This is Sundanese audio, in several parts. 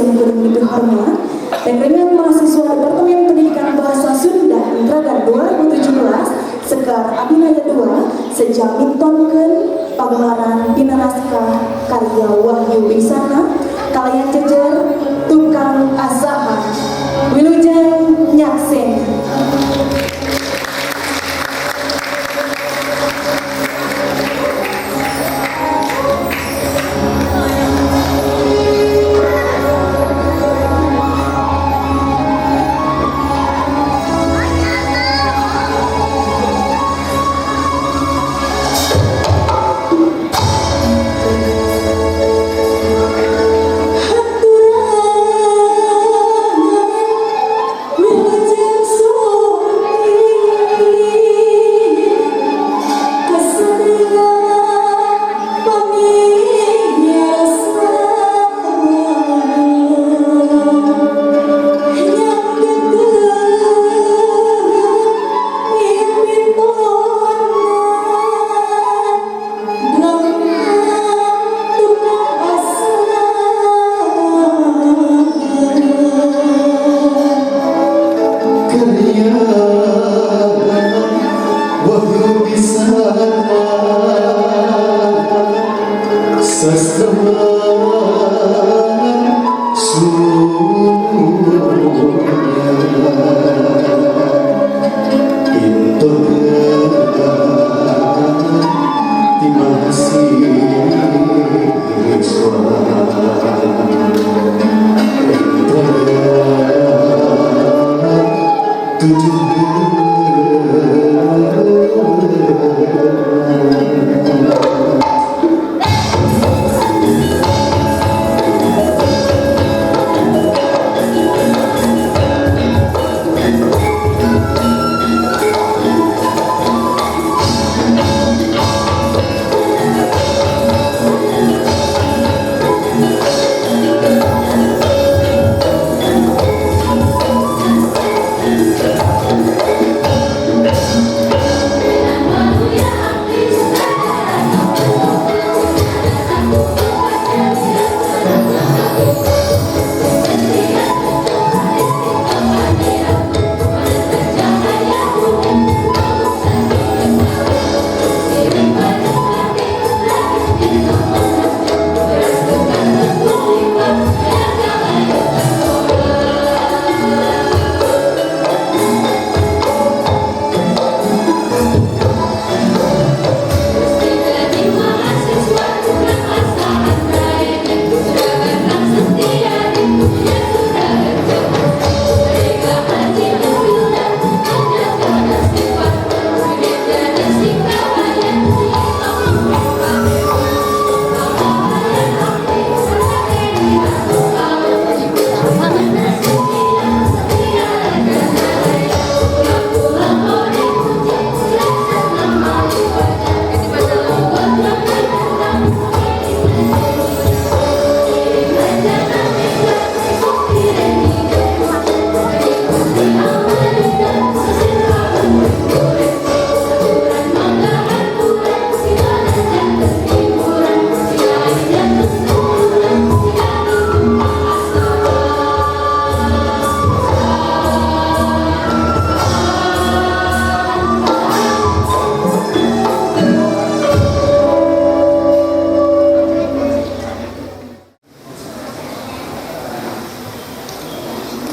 sim kuring dipihormat dan mahasiswa Departemen Pendidikan Bahasa Sunda Intragan 2017 Sekar Abinaya 2 sejak mintonkeun pagelaran dina naskah karya Wahyu Wisana kalayan jejer Tukang Asahan. Wilujeng nyaksen.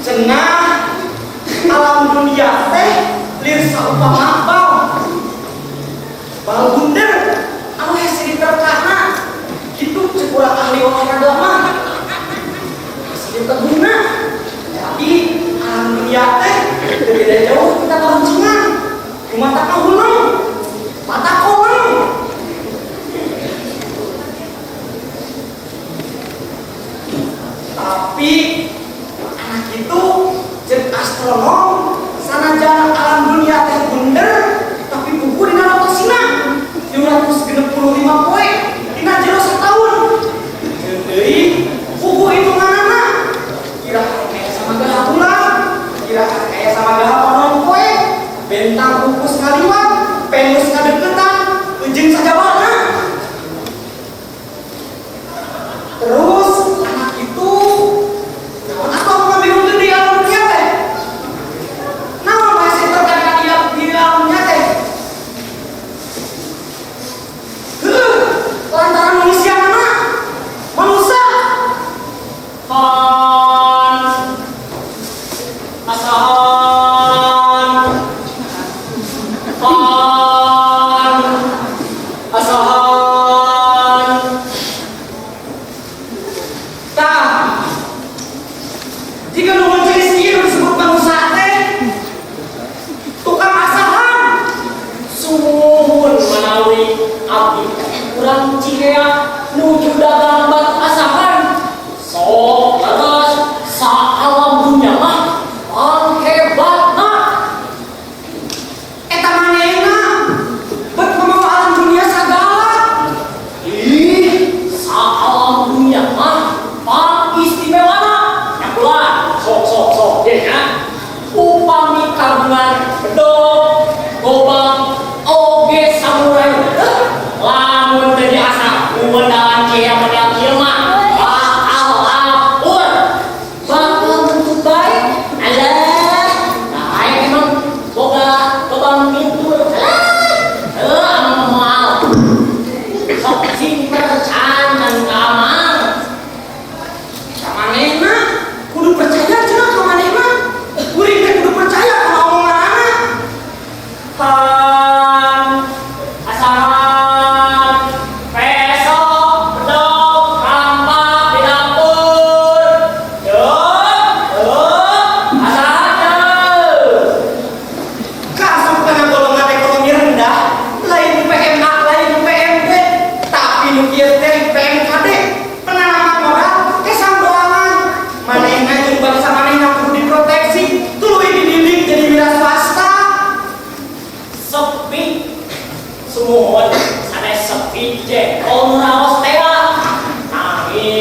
Cenah alam dunia teh lir saupama bal bal bunder anu hese diterkana kitu cek urang ahli olahraga mah hese diterguna. Jadi alam dunia teh teu beda jauh kita kaluncingan mata kahuleng mata koleng. Tapi anak itu cek astronom sanajan alam dunia teh bunder tapi buku dina rotasina 365 poe dina jero sataun. Jeung deui buku hitunganana kira aya sama gaha bulan, kira aya sama gaha panon poe, bentang buku sekaliwat, Venus ngadeukeutan jeung sajabana. Terus anak itu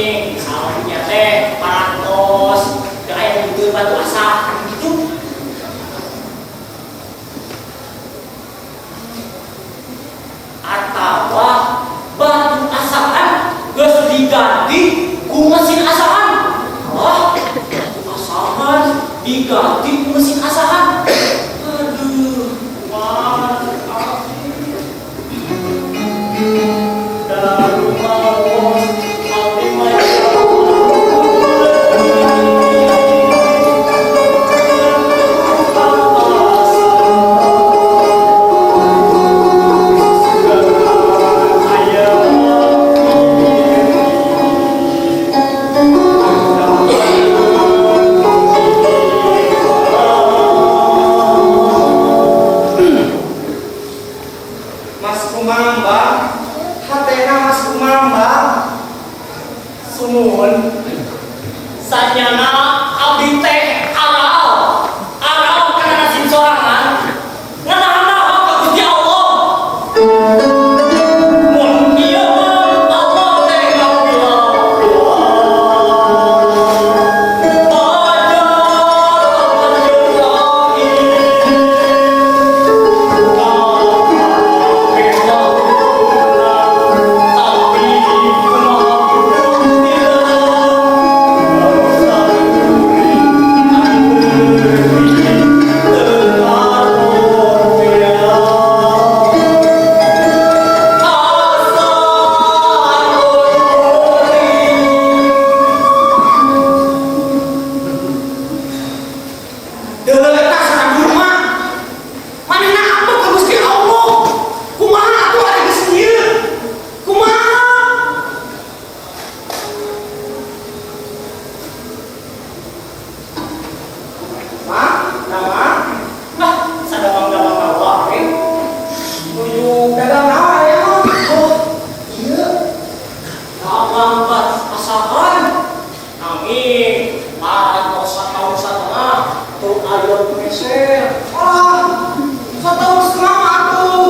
Nanging sawahnya teh parantos teu aya butuh batu asah gitu. Atawa batu asahan geus diganti ku mesin asahan. Wah, batu asahan diganti ku mesin asahan. Aduh, wah, darumaos abdi mah. Mas Kumambang, hatena Mas Kumambang. Sumuhun. Sanyana abdi teh aral. Aral kana nasib sorangan. Ngeunah-naon ka Gusti Allah. Mun ieu mah Allah teh ngapila. Ajar Deuleu eta sareng guru mah. Manehna apa ka Gusti Allah? Kumaha atuh ari geus ieu? Kumaha? Ma, nama? Ah, sadagang-dagang wae. Nuju dagang naon aya mah? Oh, iya. Dagang batu asahan. Nanging parantos sataun satengah teu aya meser. Oh, satahun setengah mah atuh.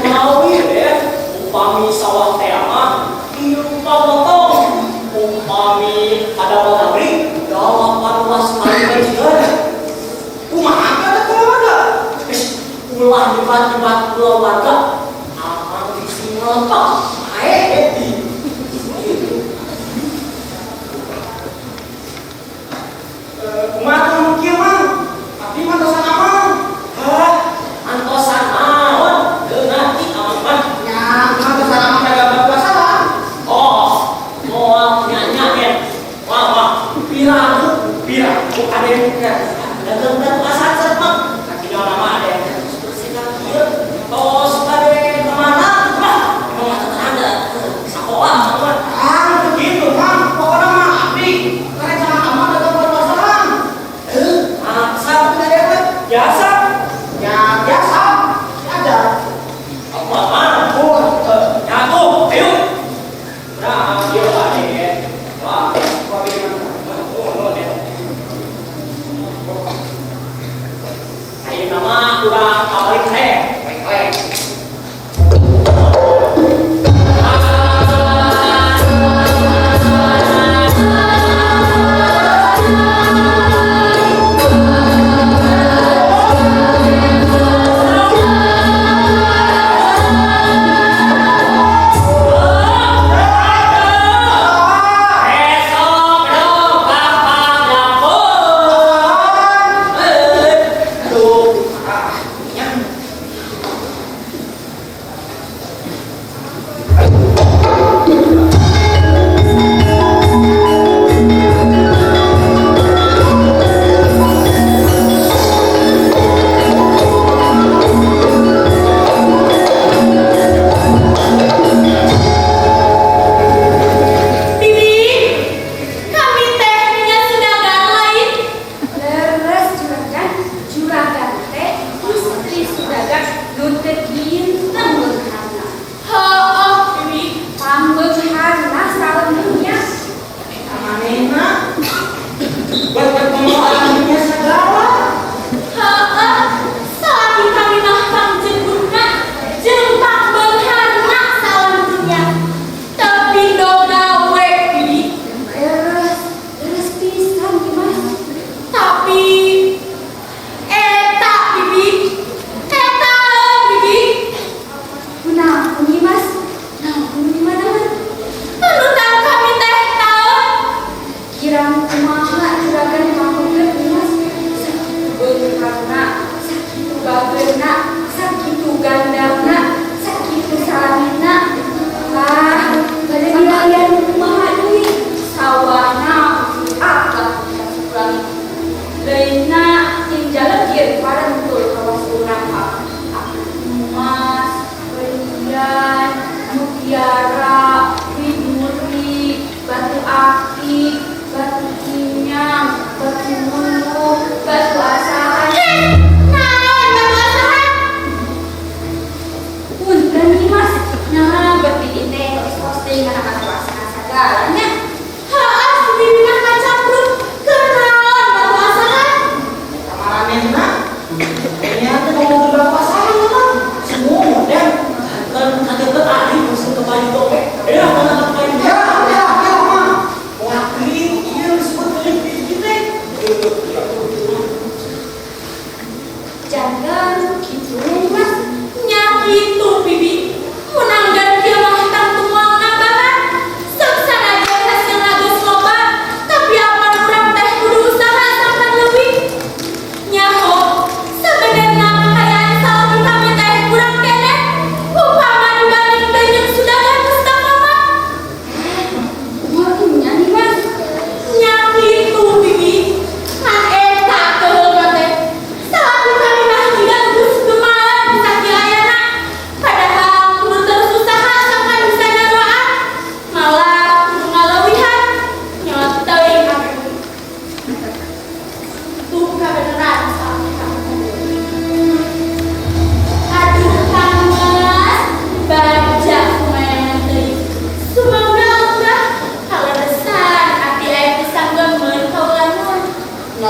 Mawi deh, upami sawah teh mah tilu pamotong. Upami ada pabrik 18 kali gajian. Kumaha kada keluarga? Geus ulah nyebat-nyebat keluarga, amang bisi ngelepek. Ae di. Eh, kumaha tuh nu kieu mah? Abdi mah tosan amang. Hah, antosan naon? Teu ngarti amang mah. Nya, kumaha tosan amang dagang batu asahan? Oh, moal nya ya. Wah, wah, piraku, piraku ada yang dagang batu asahan mah. Kaki nama ada yang terus kieu. Tos bade kemana? Mah, emang mah tetangga. Sakola mah. Ah, begitu, Mang. Pokoknya mah abdi rencana amang dagang batu asahan. Eh, maksa Tapi dari apa? biasa. Ya, biasa. Ada. Apa mah? Oh, Nyatu, ayo. Nah, ieu ade. Wah, gua bikin mana? Oh, no, deh. Ayeuna mah urang kabalik teh. Baik, baik. Esok dong bapak dapur. Aduh, Ah, ya.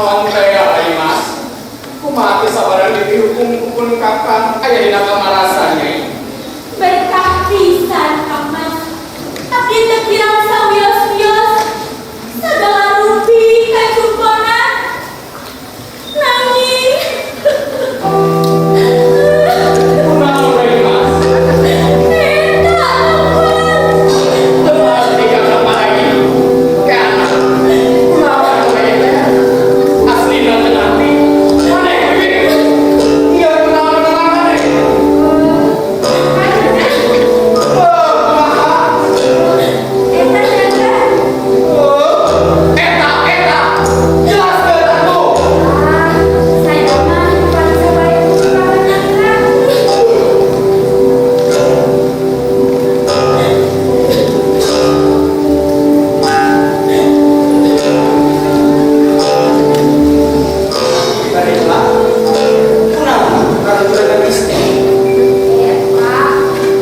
Naon teh, Rai Mas? Kumaha sabaran dihukum ku pun kakang aya dina kamarasa, Nyai? Berkah pisan, Kang Mas. Abdi teu kirang sawios-wios. Sagala rupi kacumpona. Nanging Kunaon, Rai Mas? Eta, Kang Mas. Tewas di kakang lagi. Kana. Kunaon Rai teh? Aslina teu ngerti. Maneh bibi? Iya, kunaon maneh? Oh, kumaha? Eta eta. Oh, eta eta. Jelaskeun atuh. Ah, saya mah bangsa baik kakak. Baiklah. Kunaon kalau juragan istri? Eta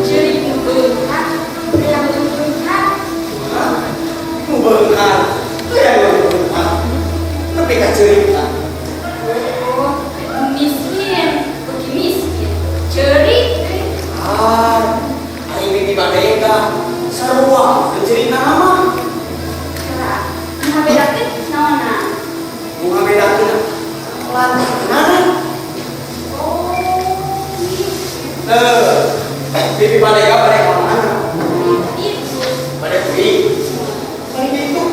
ceurik nu beunghar, hayang nu beunghar. Hah? Nu beunghar. Hayang nu beunghar. Nepi ka cerita. Oh, miskin, beuki miskin. Ceurik. Ah, ari bibi badega. Sarua cerita mah. Kira, nah bedakeun naonna? Nu ngabedakeun lantana. Oh, Eh, bibi badega bade ka mana? Itu. Bade beli. Bade itu.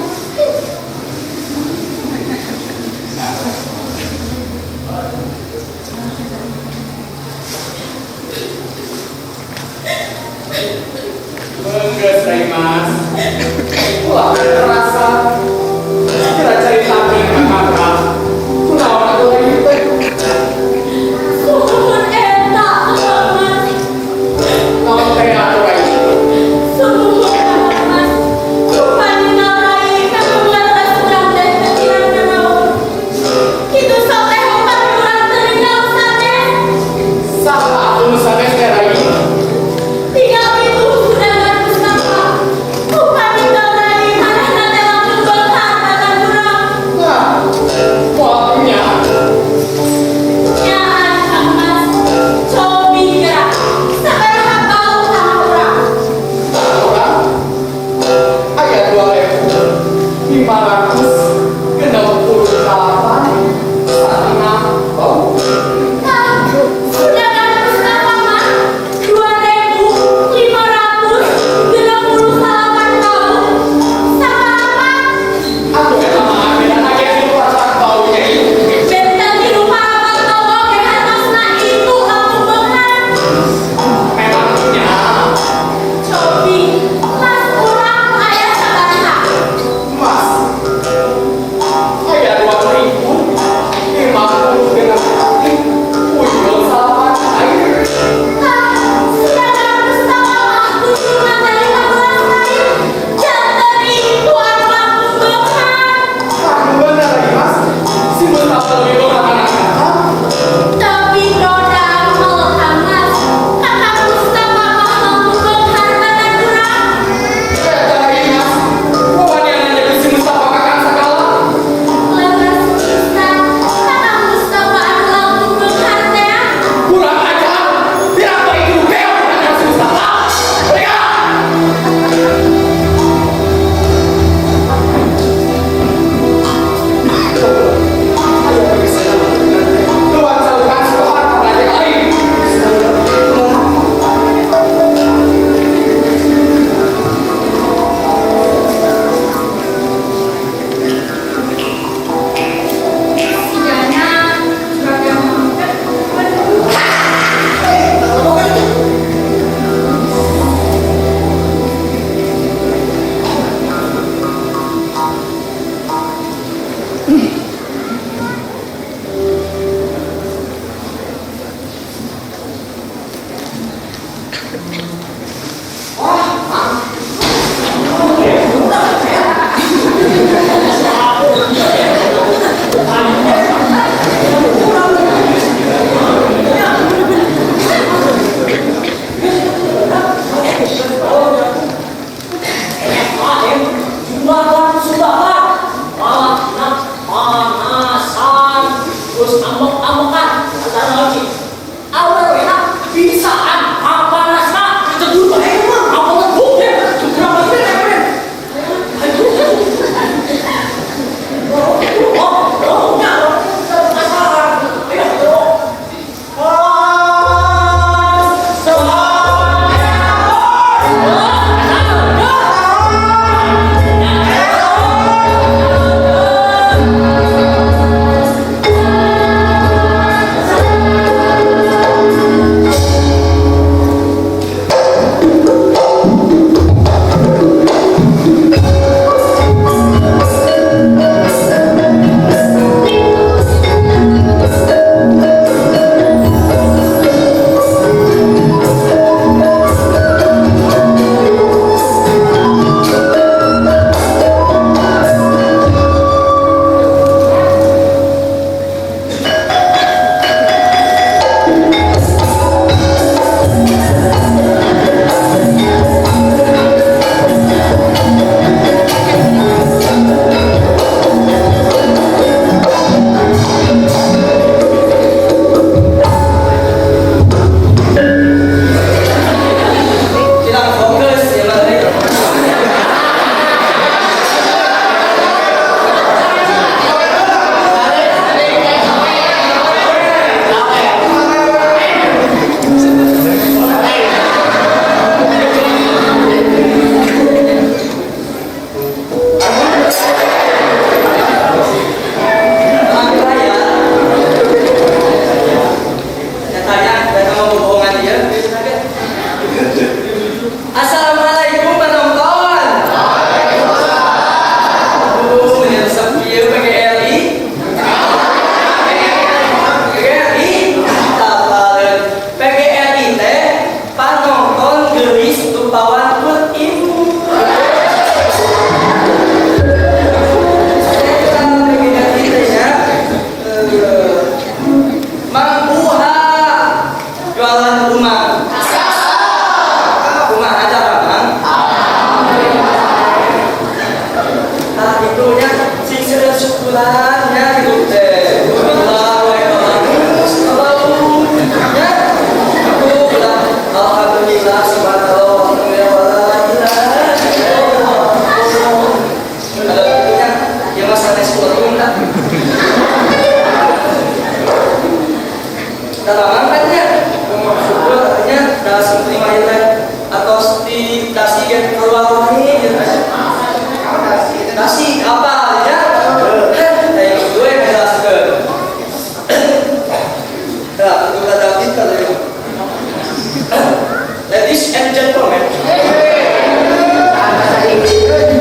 Enggeus, Rai Mas. Ulah terasa. Kira caritakeun ka kakak. Kunaon atuh lagi teh? Sumuhun eta, Kang Mas. Naon teh atuh, Rai? Sumuhun, Kang Mas. Upami rai kagungan urang teh teu kirang nanaon. Kitu sok teh upami urang teu ninggal sanes. Saha atuh nu sanes teh, Rai? Tinggal itu undangan pustaka. Upami rai manehna teh langsung beunghar dagang urang. Nah, moalnya. Nyaan, Kang Mas. Cobi gerak. Sabaraha bau tanah urang? Orang aya 2.568,5 bau. Nah, undangan pustaka mah 2.568 bau. Sabaraha? Atuh eta mah beda ge tilu parapat bau, Nyai. Benten tilu parapat bau oge hartosna itu langkung beunghar. Memangnya. Cobi, mas urang aya sabaraha? Mas Syukuran nya gitu teh. Allahu Akbar. Allahu ya. Aku bilang alhamdulillah subhanallah walhamdulillah wala ilaha illallah. Ada itunya ya mas sanes kula tunda. Dalam kan nya syukur artinya dalam terima ieu teh atau di dasi ge keluar wae gitu. Dasi apa ya? Heh, yang kedua yang jelaskeun. Nah, itu kata pintar ya. Ladies and gentlemen,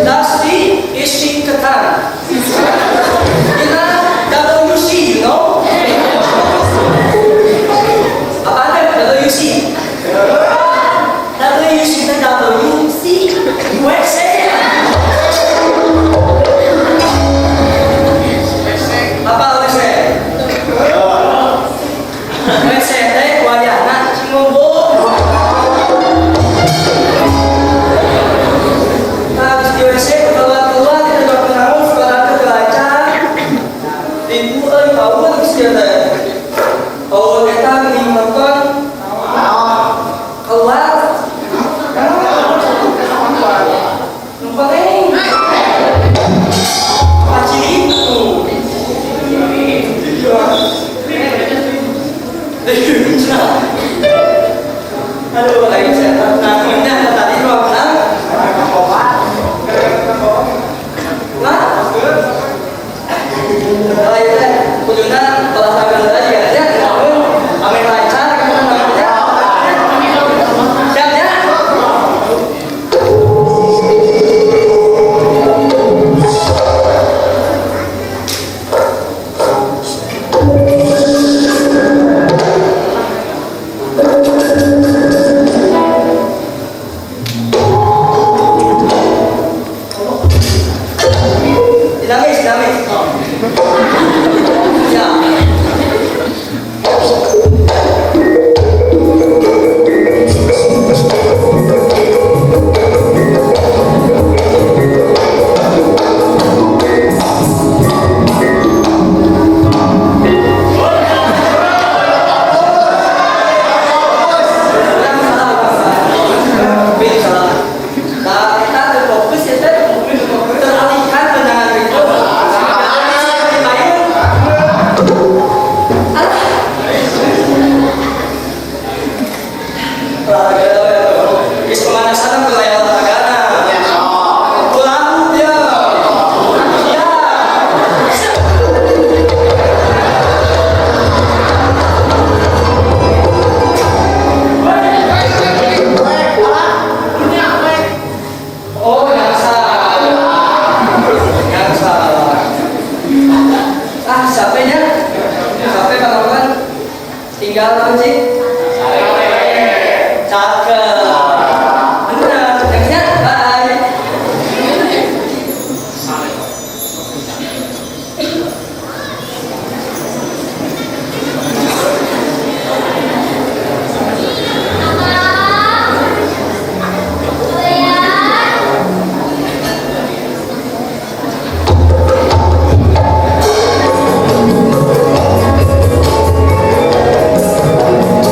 dasi is singkatan. Kita WC, you know? Apa ada WC? WC itu WC, WC. Apa WC? WC teh wayahna cingobong. Nah, habis di WC keluar-keluar kita udah kenal suara kelancar. Ribu euy paun geus ieu teh. Paun eta geuning nonton keluar. Nu goreng. Paciri tuh. Aduh, lagi saya namanya tadi ruang menang. Nah, kalau itu kuduna olahraga lagi ya, ya, amin lancar, gitu namanya. Siap ya? Dinamis, dinamis. Ya. Salah, salah. Nah, kita terfokus ya, teh. Teralihkan pandangan itu. Payung. Alah. Olahraga ya, tuh. Geus pemanasan tuh aya olahragana. Pulang dia. Ya. Oh, yang salah. Yang salah. Ah, siapanya? Siapa kalau kan tinggal kunci? Cakep. Benar. Nextnya, bye. Abang,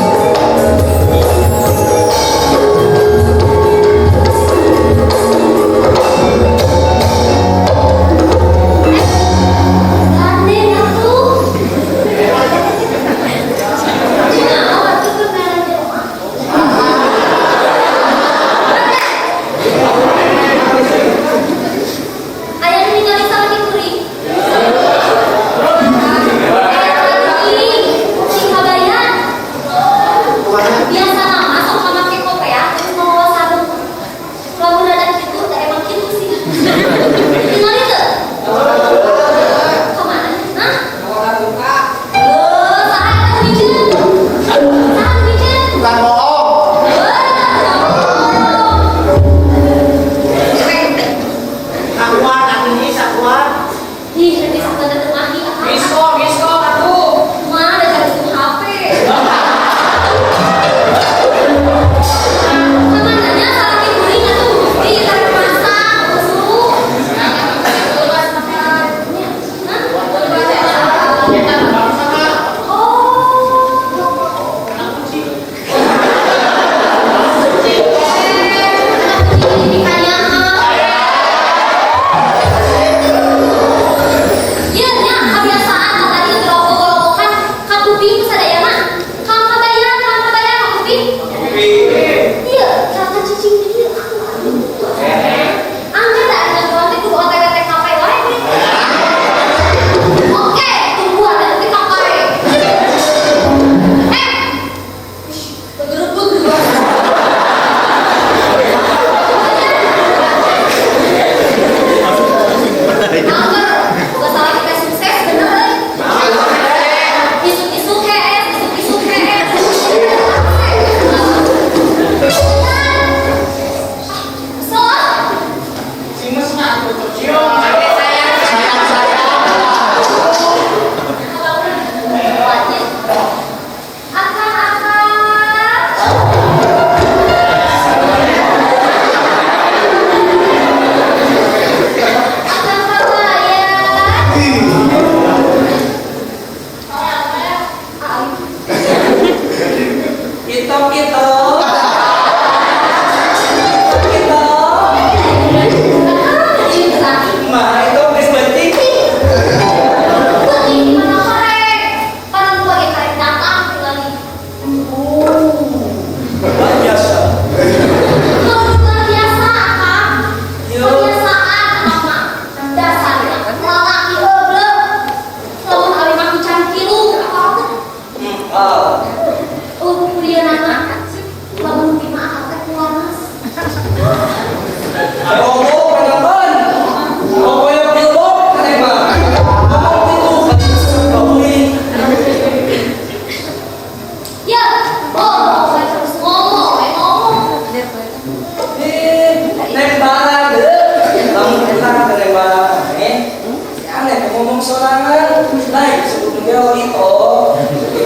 Ngomong sorangan, lain sebut gelo itu,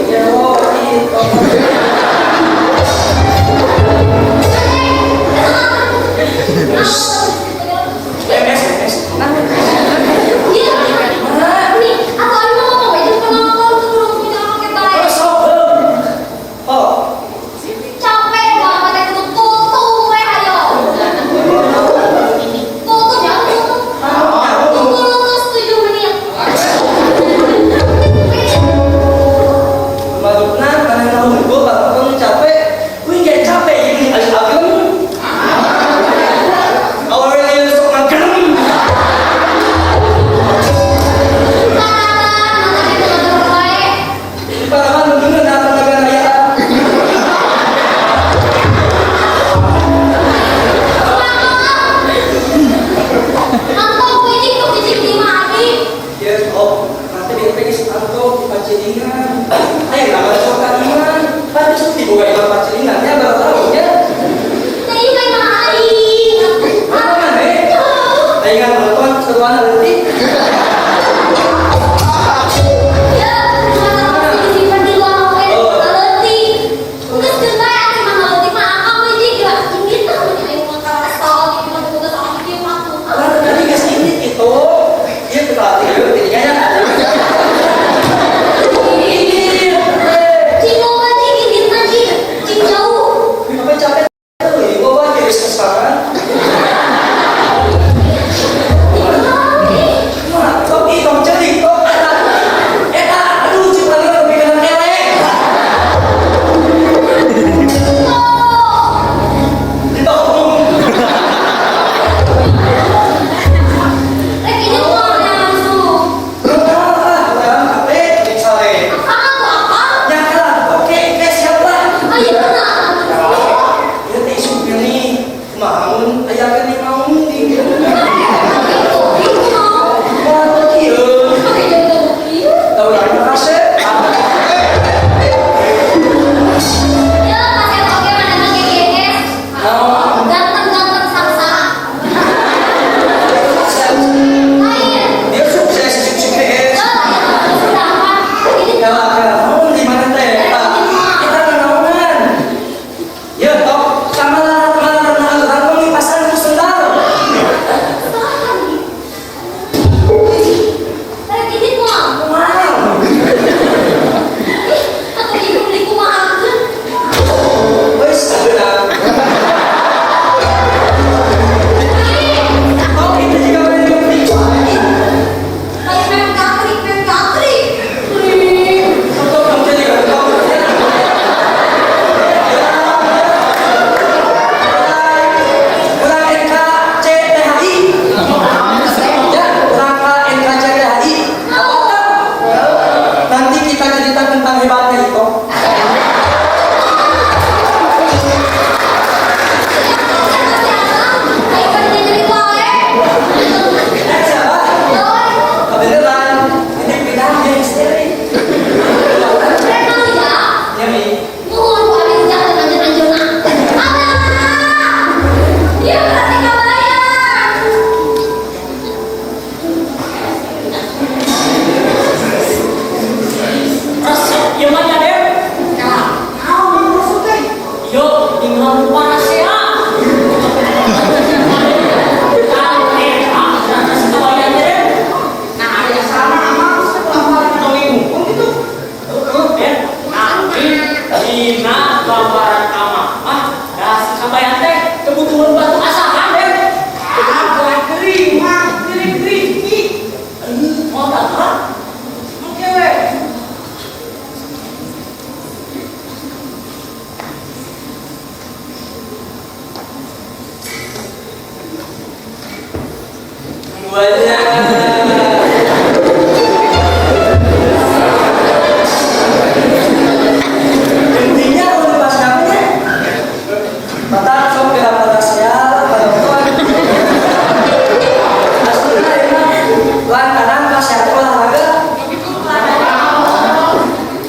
gelo itu. MS, MS. Iya, nih, atau aing mau ngomong aja penonton tuh belum punya pakai baik. Oh, sok, belum. Oh, Capek banget teh kudu tutung we ayo. Tutung ya, tutung. Tunggu lulus 7 menit. Maksudna mana nunggu penonton capek, wih gak capek ini alis ageng. Aurelius sok ngagem. Karena mata kita ngobrol wae. Parahan nunggu na tenaga raya. Mantap kucing tuh kucing di mati. Ya, oh, nanti dia pengen anto pacilingan. Ayo nama sok ka iman. Kan geus diboga iman pacilingan nya baru tahu nya. Nah, ini kayak mah aing. Mana mana? Aing nonton seruan leutik. Ya, mata pasti disimpan di luar oke. Leutik. Geus geus bae atuh mah leutik mah akang we jeung geus ini tah mun aing mah kesel gitu mah geus aku kieu mah tuh. Kan tadi geus ini gitu. Ieu kita latih tidinya nya. Cing loba cing indit mah cing. Cing jauh. Apa capek tuh? Ibu bawa jadi seseorang. Wah, kok ih, tong cerik, kok eta. Eta, aduh, cik paling lebih kena elek. Di bawah. Rek ini mah langsung. Ah, urang capek, cek sale. Akang atuh akang. Ya kalah, oke, oke, siap lah. Ayo nah. Ieu teh isuk nih, kumaha mun aya keneh mau di. Itu mau. Wah, kieu. Pakai jaga bukti. Tahu lagi kasep. Ya, kasih oke mana mah GGS. Ganteng-ganteng sangsara. Lain. Dia sukses, sukses. Lah, yang sedangkan ini Kalah, kalah. Mun di mana teh? Eta, eta nanaonan. Ya, tok, sama lah, malah renang, renang, pasan ku sendal. saha nih. Rek ini mah. Kumaha? Ih, atuh ieu beli kumaha. Wes, beunang. Oh, itu juga main ngerti. Kayak mem katrik, mem katrik. Wih. Tok, tok, jadi kan, tok. Kurang NKCTHI. Ya, kurang NKCTHI. Apa? Nanti kita cerita tentang hebatnya itu. Kayak kerja jadi wae. Eh, siapa? Kebeneran. Ini pindah dia misteri. Rek mau ya? Ya, Mi. Nuhun ku abi jangan anjeun-anjeunna. Abah. Dia berarti kabayang. Resep ieu mah nya Den. Naon maksud teh? Yo, tinggal parasea. Kan eta terus kabayan Den. Nah, ada sama amang setelah dongeng hukum gitu. Heeh, Den. Nanti dina gambaran amang mah da si kabayan teh kebutuhan batu asahan Den. Ah, kering, mah, kering, kering. Ih, Mau tak? oke we. Walah. Intinya kalau pas kamu mata sok kira pada sial pada tuan. Aslinya emang lantaran pas olahraga,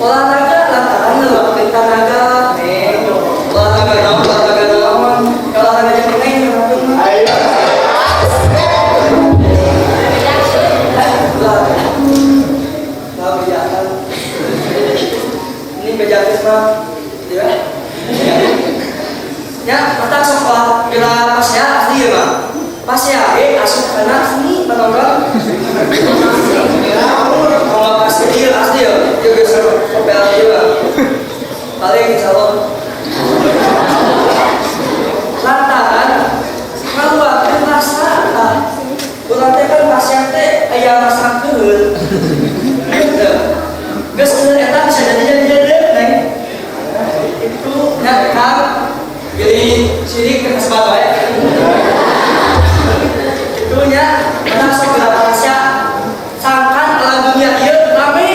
olahraga lantaran ngeluarin tenaga. Nih, olahraga naon, olahraga naon, olahraga jeung neng. Ayo. mah ya. Ya, mata sok lah bila pas ya asli ya mah. Pas ya ge asup kana seni penonton. Ya, kalau pas kecil asli ya, ya geus kopel ieu mah. Paling insyaallah lantaran ngaluarkeun rasa tah. Urang teh kan pasien teh aya rasa keul. Geus keul eta bisa jadi jadi jadi neng. Itu nya kang pilih sirik ke kasebat wae. Itu nya eta sok geura pasea sangkan alam dunia ieu rame.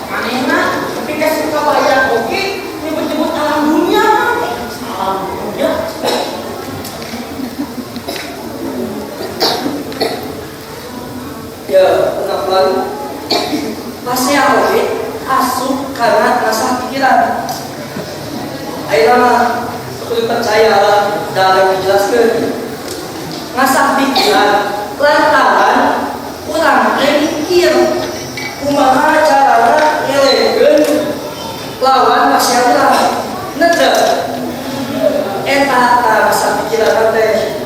Manehna tapi ka suka bayar oge nyebut-nyebut alam dunia. Alam dunia. Ya, penonton. Pasea oge asup karena rasa pikiran. Ayeuna mah kudu percaya lah da yang dijelaskeun. Ngasah pikiran lantaran urang teh mikir kumaha carana ngelehkeun lawan pasea urang. Nete eta tah ngasah pikiran teh.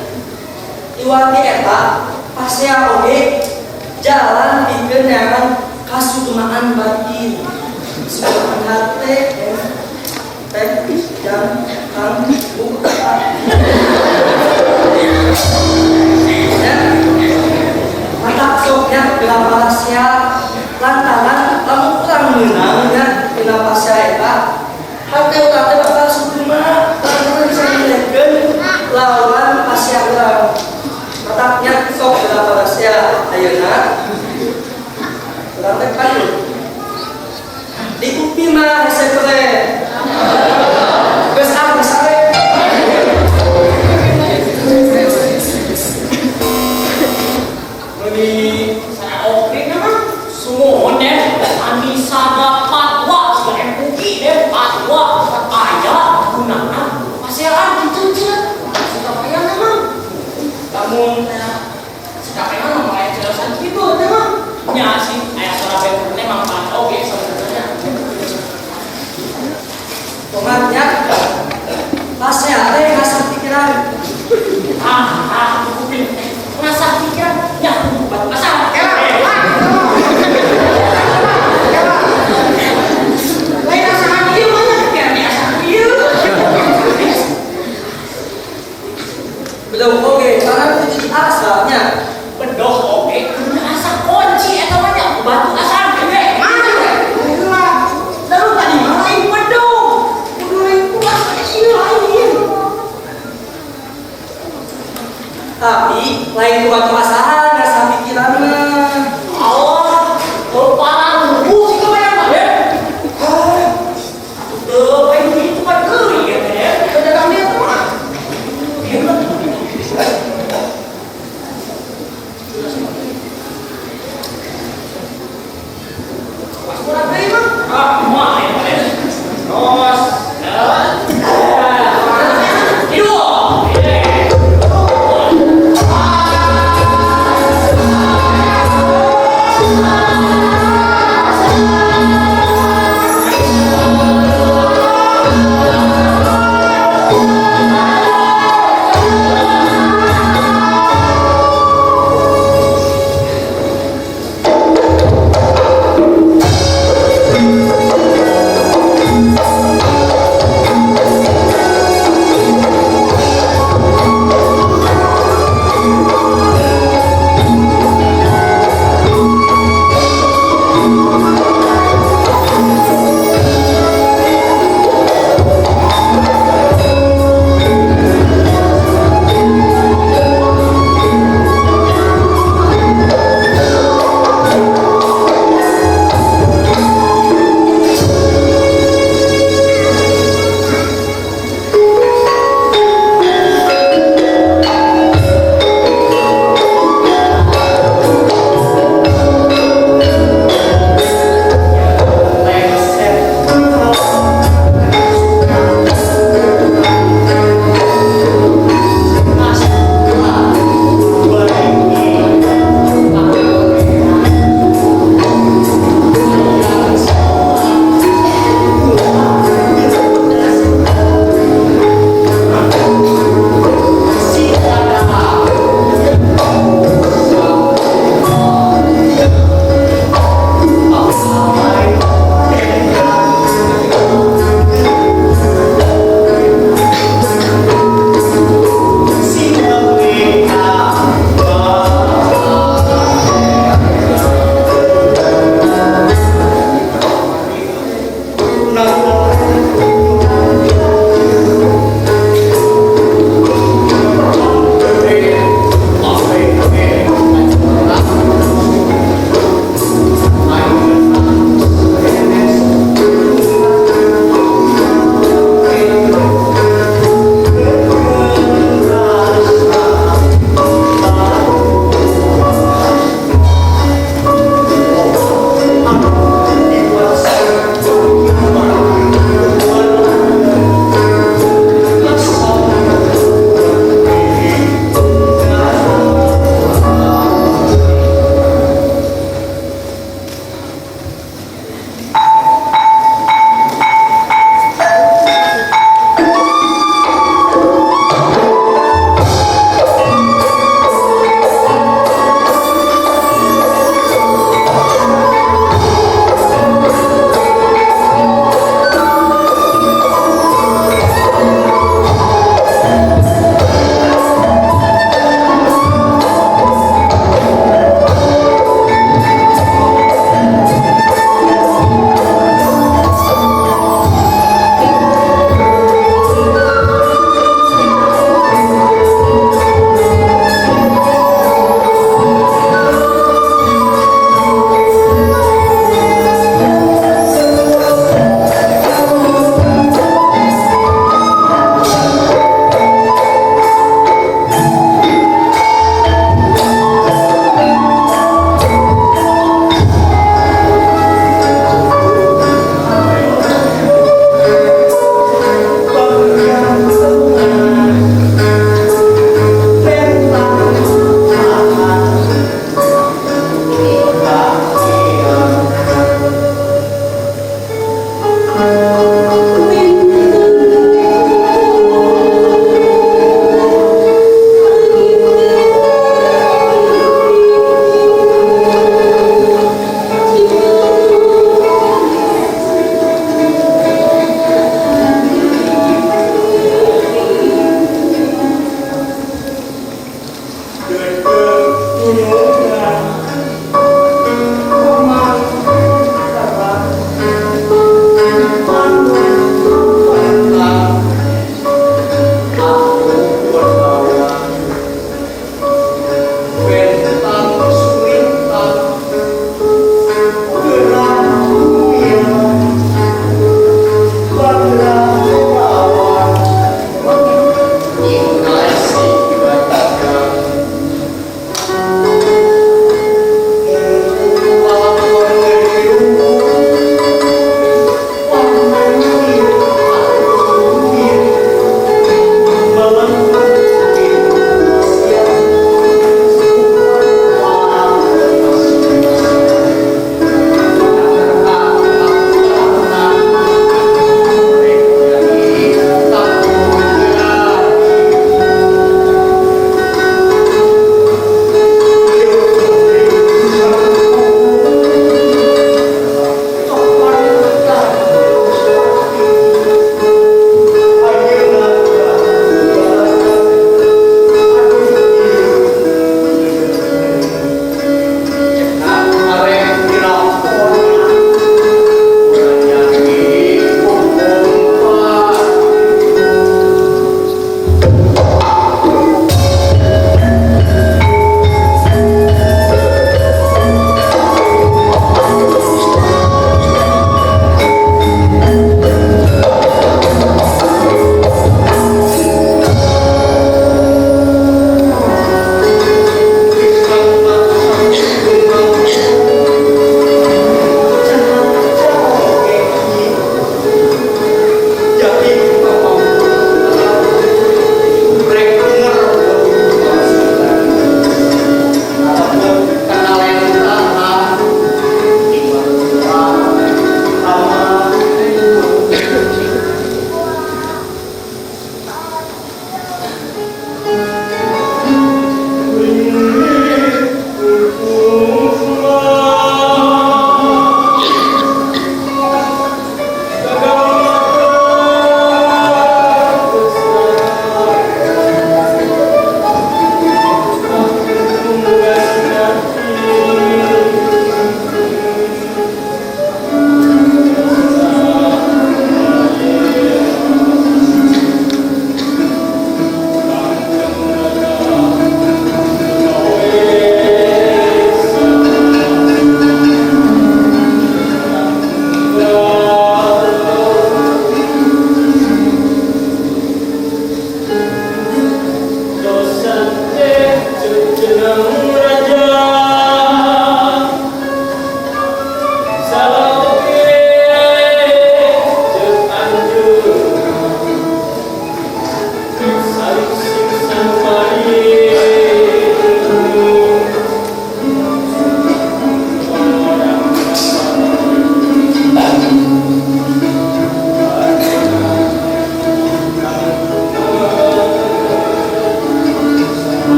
Iwati eta pasea oge jalan pikeun neangan kasugemaan batin. Sugemaan hate teh jam kang bu ya. Mata soknya bila pasea lantaran lamun urang meunang nya dina pasea eta hate urang teh bakal sugema lantaran bisa ngelehkeun lawan pasea urang. Mataknya sok bila pasea ayeuna urang teh payu di UPI mah hese teh. Geus ah geus sare. Meuni saya oke nya mah sumuhun deh amisada fatwa siga MUI deh fatwa aya gunana pasean kitu cenah suka bayang mah lamun sakapean mah aya jelasan kitu teh mah nya sih aya suara bentur teh manfaat oge sebenarnya. Tomatnya pasea teh ngasah pikiran. Ah ah kuping ngasah pikiran nya batu asah. Lain asahan ieu mah nya pikiran di asahan ieu. Bedog oge karena kudu diasahnya. Bedog oge kudu asah kunci eta mah nya batu asah gede. Mana teh? Heula. Lalu tadi mah lain bedog. Kudu lain kuas ieu lain. Tapi lain ku batu asahan ngasah pikiran mah. Allah, kalau parah lugu sih kebayang mah ya. Ah, tuh, kayak gitu kan geli ya teh ya. Pedagang dia tuh mah. Hebat. Pas kurang deui mah. Ah, mah ya teh. Nos. Hidup.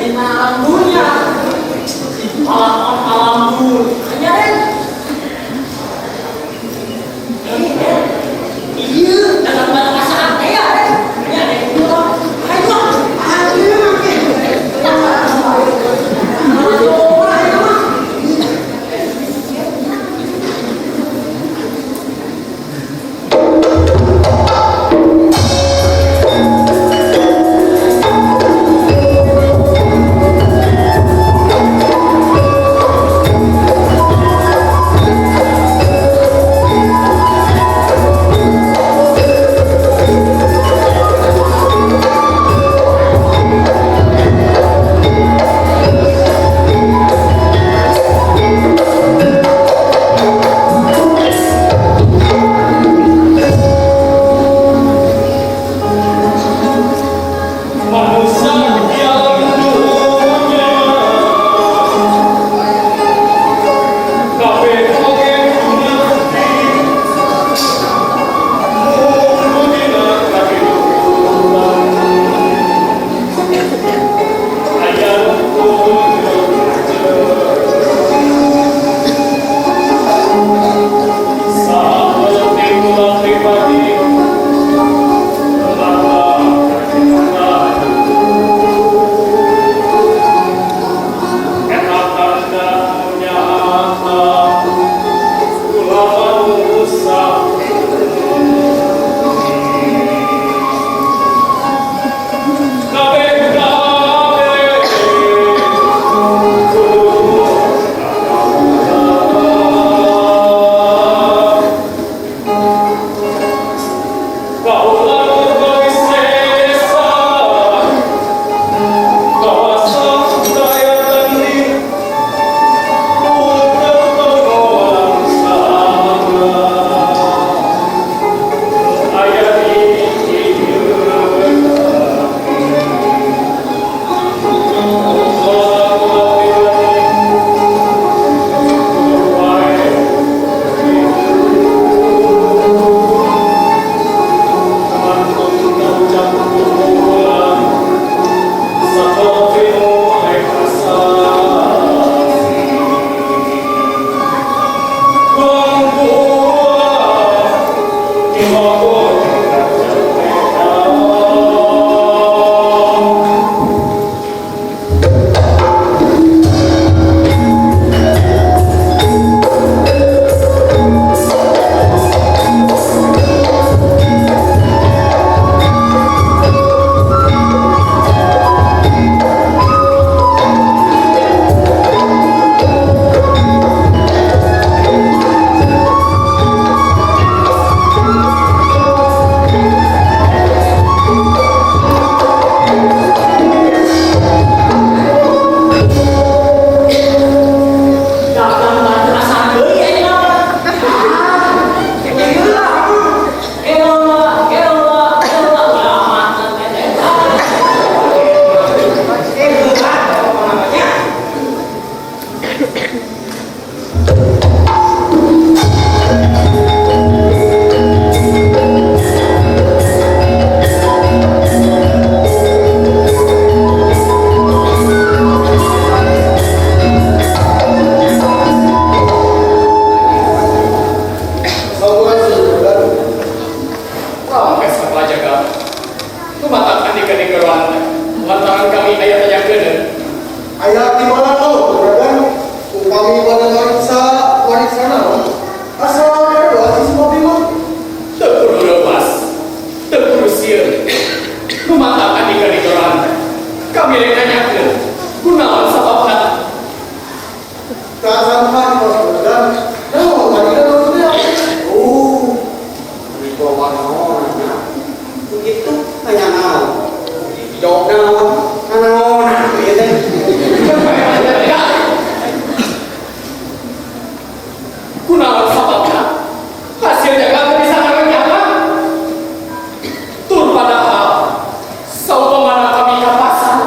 Dina alam dunia. Alam alam dunia Den. Eh, Den. Iya, dagang batu asaan teh ya, Den. Ya, Den. Ayo, Ayo, make. ayo, ayo, mah. Manusia yang dunia kabeh oge ngerti mung dina kahirupan aya nu kudu sapenting ulah pribadi mata Eta tanda nyata kula manusia. Kabeh kabeh kudu Kaula wisesa kawasa daya tani aya di Dagang batu asaan deui ayeuna mah. Iya lah. Ewa, ewa, ewa, kiamat teh. Eh, berat apa namanya? Sampurasun. Rampes apa jaga. Tumatak andika di geroan lantaran kami aya tanyakeun. Aya di mana lo, Raden? Upami pada mariksa wariksana. Asal ada sih semua mah. Teu kudu leupas, teu kudu sieun. Tumatak andika di geroan kami rek nanyakeun kunaon sababna. Tak sampai di pos Raden. Nah, tadi kan maksudnya. Oh, bawa naon? Begitu nanya naon. Jawab naon, naon, ieu teh. Kunaon sababna hasil jaga teu bisa ngarenyaman. Tur padahal saupamana kami ka pasar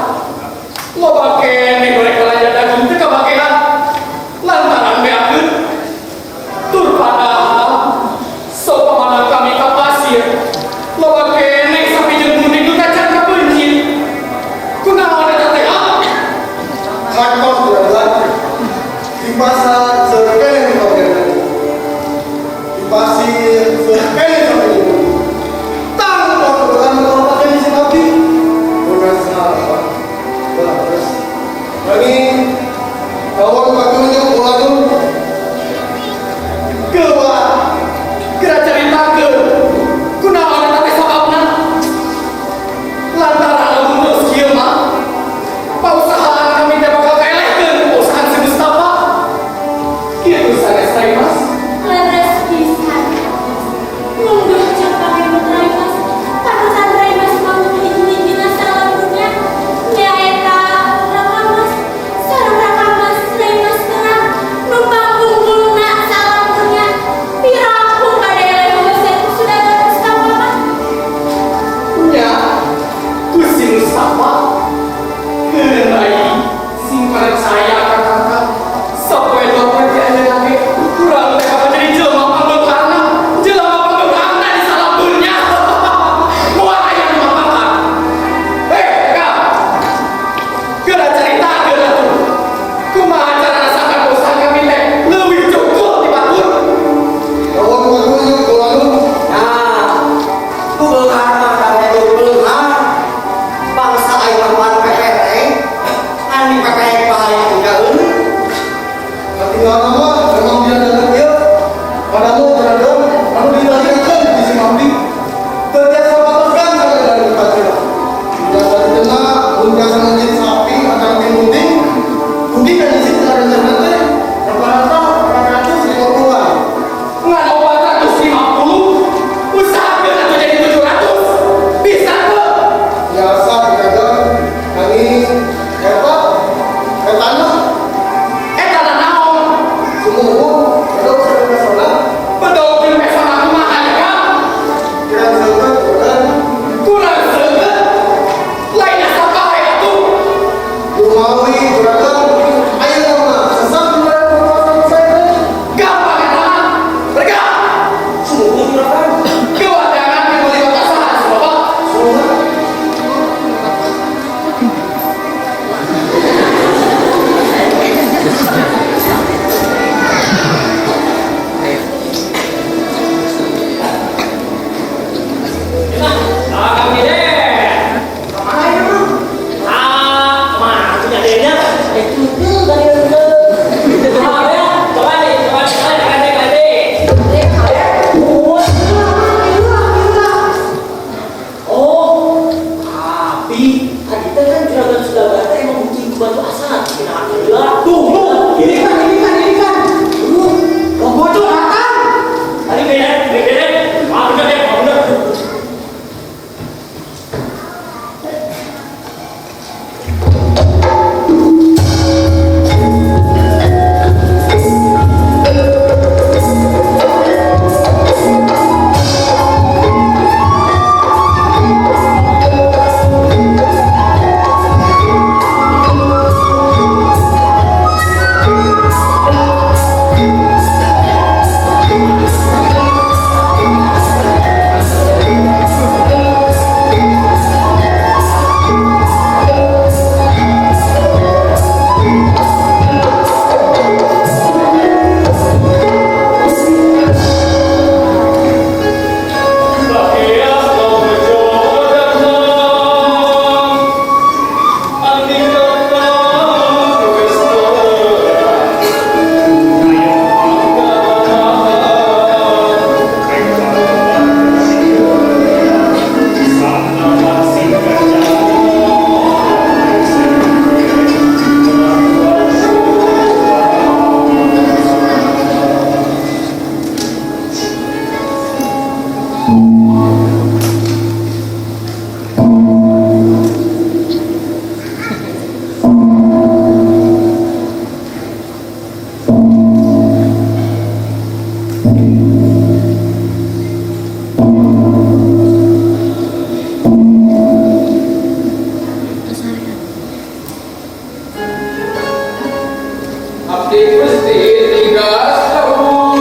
Abdi Gusti tigas jauh.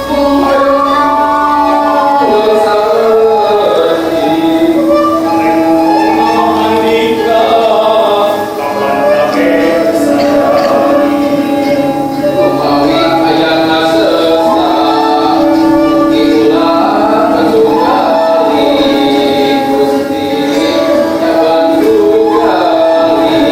Mung hoyong saeutik. Andika kapan kabeh sami. Umawi ayana sesah mugi ulah tunggali Gusti nyaban tunggali.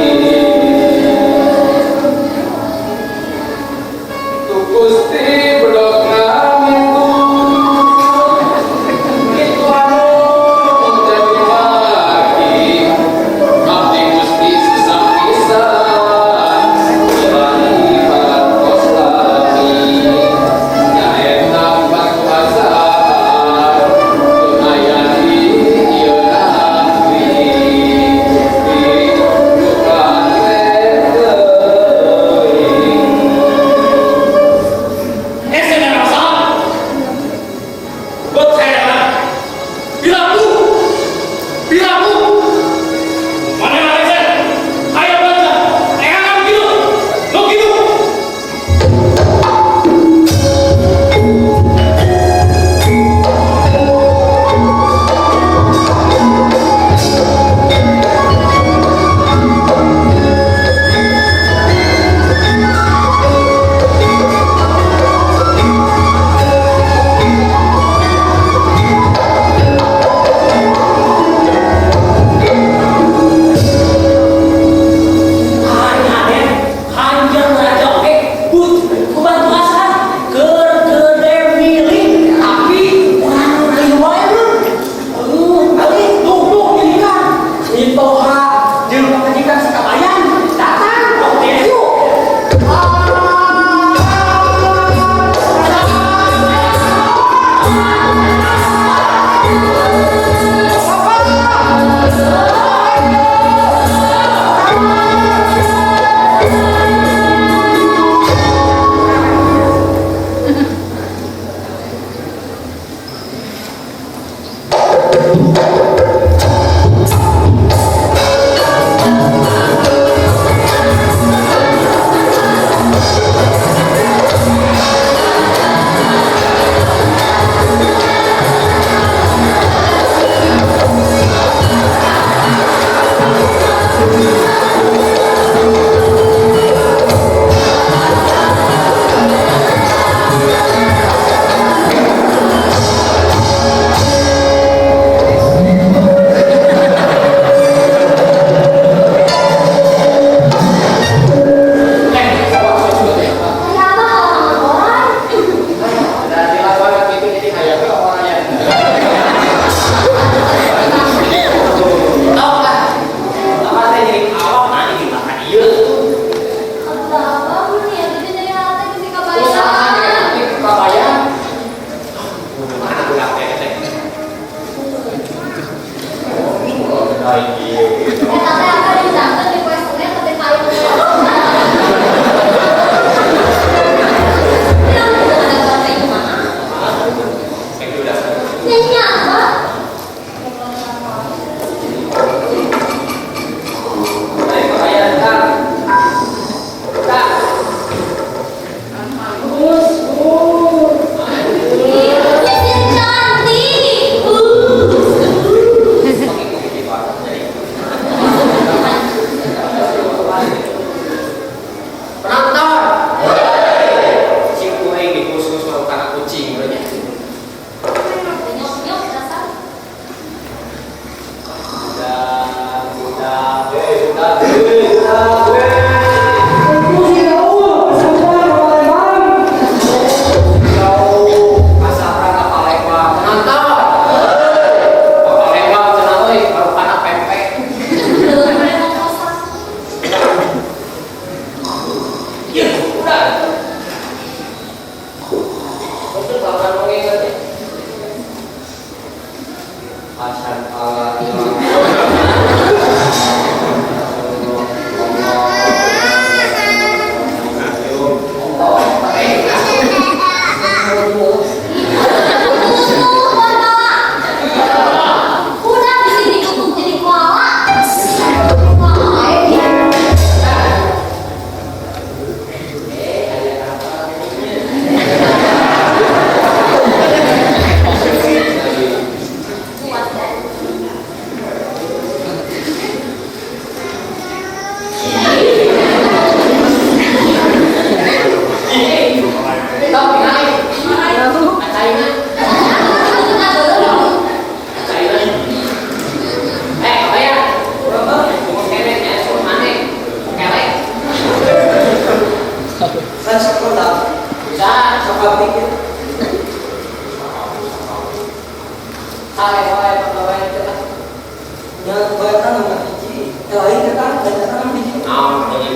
Lain kata, lain kata nama hiji. Naon ini?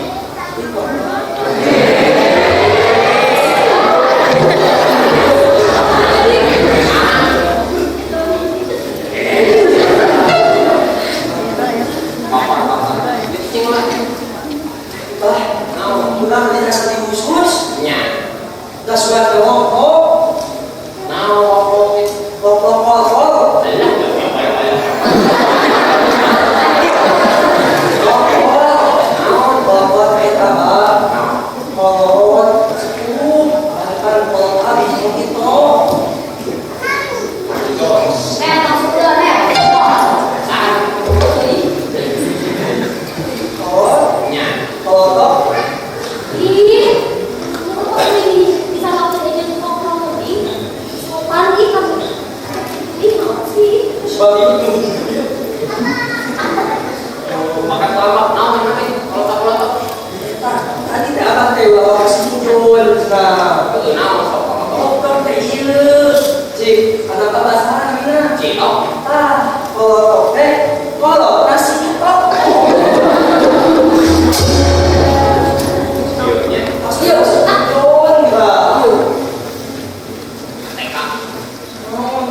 Itu. Apa-apa. Cicing lah. Bah, Naon? urang tadi asa diusus, Nya. da surat ke lompok, Naon ngomong lompok kol. Alah, Lompok, Naon? lompok eta mah. Naon? Kolot sepuh, bahkan kolot abis begitu. Eh, maksudnya, eh, Saan? Kolot, Nya. kolot, Ih, lu kok ini bisa ngomong aja ngomong ih, sopan ih kamu. Ih, mau sih. sebab itu. Makan kolak, naon namanya? Kolak kolak. Tah, tadi teh abah teh ulah kasih nah. Heeh, naon sok kolak. Kolot teh ieu. Cik, anak abah saha namina? Cilok. Tah, kolot teh kolot nasi tok. Ieu nya. Pasti ya sudon bah. TK.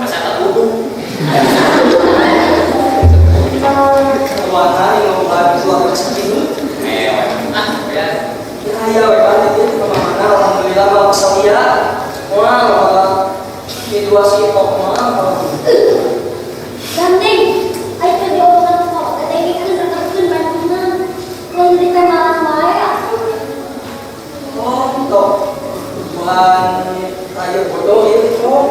Asa tertuduh. Kemana yang membuat keluarga seperti Eh, ah, ya. Ya, ya, we kan itu kemana? Alhamdulillah mah keselia. Wah, malah situasi kok mah. Gandeng, ayo ke diomongan kok. Ada ini kan rekeun bantuan. Kalau jadi malam wae aku. Oh, toh. Tuhan raya bodoh ya kok.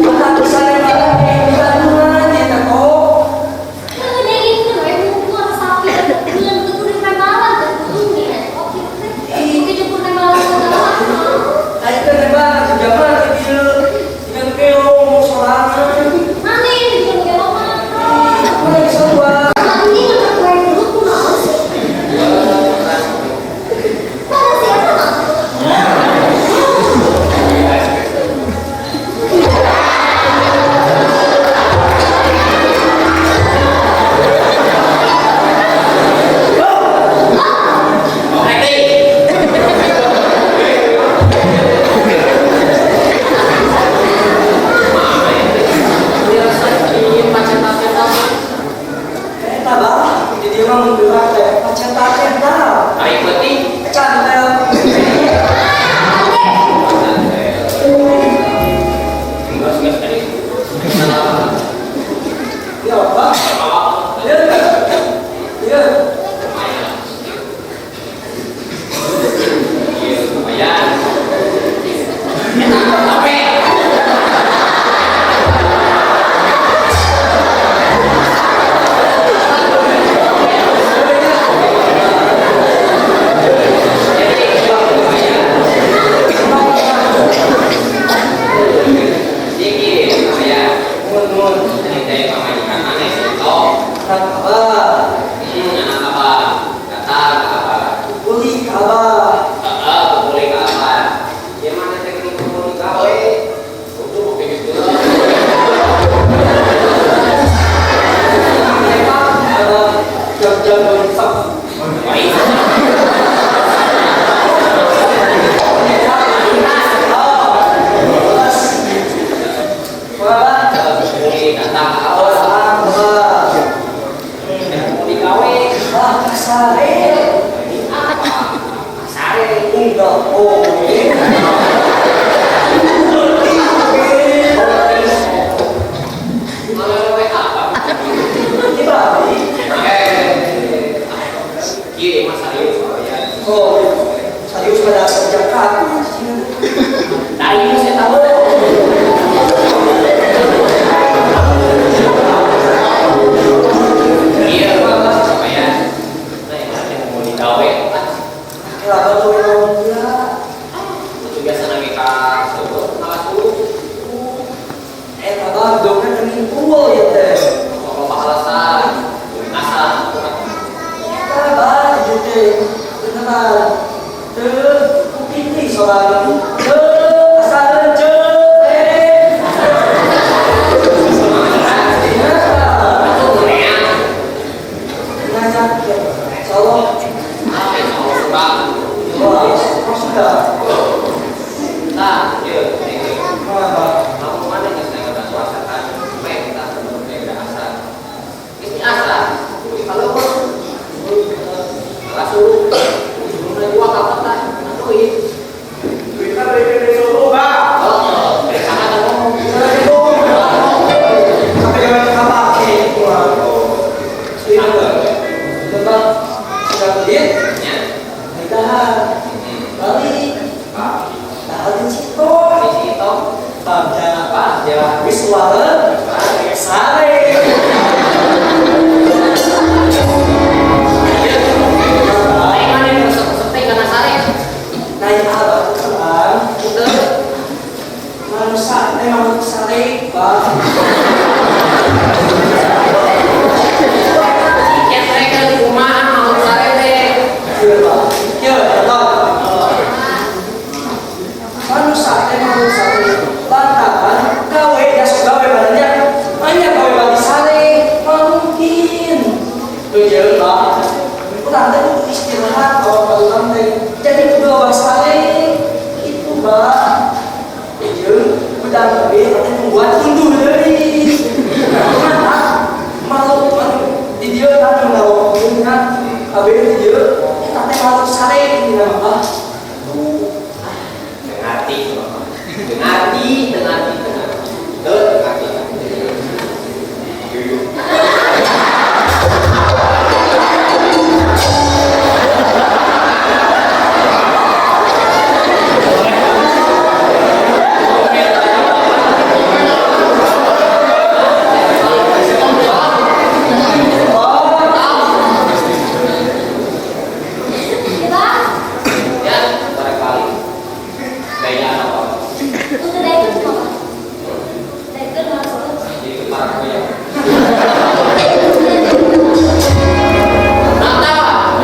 Mata kesana malah bantuan ya kok. Kan ini kan we mumpung sapi rekeun teu kudu malam teu kudu nih. Oke, oke jemput malam segala. Ayo kan emang juga mah gitu. Dengan keo mau sorangan. Mana yang bikin gelok mah? Mana bisa buat? Ini ngangkat gue dulu kunaon sih? Pada siapa mah? Oke, deui. Mana ya? Biasa pacetak-cetak. Eta bah, jadi orang menggerak teh pacetak-cetak. Tarik beuting. Cantel. Enggak, enggak tadi. Ya apa? Iya. Iya. Lumayan. Iya, lumayan. Enak, tapi. Jadi, lumayan. Mun mun. Ini teh pamajikan maneh tok. Anak abah, Anak abah. Datang ke abah. uli ke abah. Heeh, kepuli ke abah. Ieu maneh teh geuning kepuli ka we. Kudu oke gitu. Mereka abah jam-jam besok. Baik. Wah, Kepuli datang ke abah. abah. Kepuli ka we. Ah, kasare. Kasare. Enggak, oh. Malah we apa? Ini babi. Eh. Kieu mah. Bang, sudah beli? Nya. Dahar. Balik. Dahar di Citong. Di Citong. Bagja. Bagja. Wis wareg. Sare. Aing mah resep-resep teh kana sare. Naik abah terang. Udah. Manusia emang sare, Bang. Tiket mereka kumaha mau sare teh. Iya, Bang. Iya, Bang. Manusia emang sare. Lantaran gawe ya gawe badannya hanya gawe bagi sare mungkin. Tujuh, Bang. Urang teh kudu istirahat awak urang teh. Jadi kudu loba sare itu, Bang. Tujuh, udah lebih teh membuat tunduh deui. Kumaha? Malu di dieu kan ngawokkeun nya. Kabeh di dieu eta teh malu sare dina mah. Ngerti. Ngerti, ngerti, ngerti. Tuh, ngerti. Yuk. Ya, Bang. Ya, barangkali. Gaya apa? Untuk daikon cuma, Bang. Daikon masuk. Jadi kepala ya. Mantap.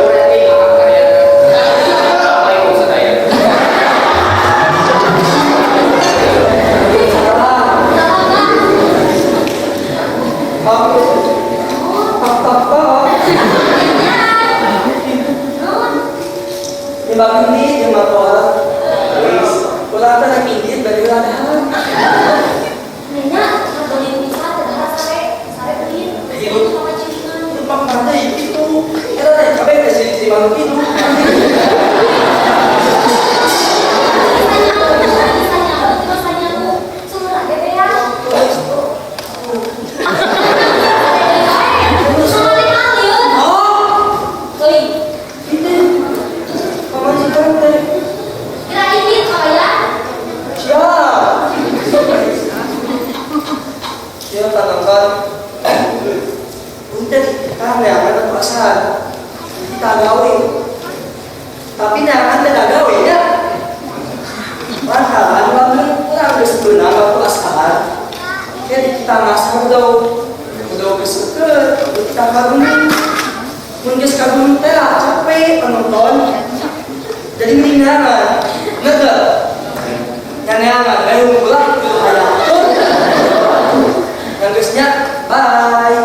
Berarti akan karya. Assalamualaikum sadaya. Salah. Salah, Bang. Pop, pop, pop, pop. Ya. Non. Lima ini lima pola. Ulah teh rek indit bari ulah dahar. Nanya, beli bisa teh sare, sare beli. Sama cilingan. Lupa mana itu? Eta teh kabeh teh si makhluk itu. Misalnya, misalnya aku sumur ada ya. Sama alien. Oh, Oi, itu pamajikan teh. kira ini ya. Siap. Siap tanamkan. Untuk kan neangan kekuasaan. Kita gawe. Tapi neangan tidak gawe ya. Lantaran lamun urang geus beunang kekuasaan. Jadi kita ngasah udah geus seukeut, kita ka gunung. Mun geus ka gunung teh capek penonton. Jadi mending neangan. Bener teu? Nyaneangan, gawe ulah kudu hayang. Yang geusnya, bye.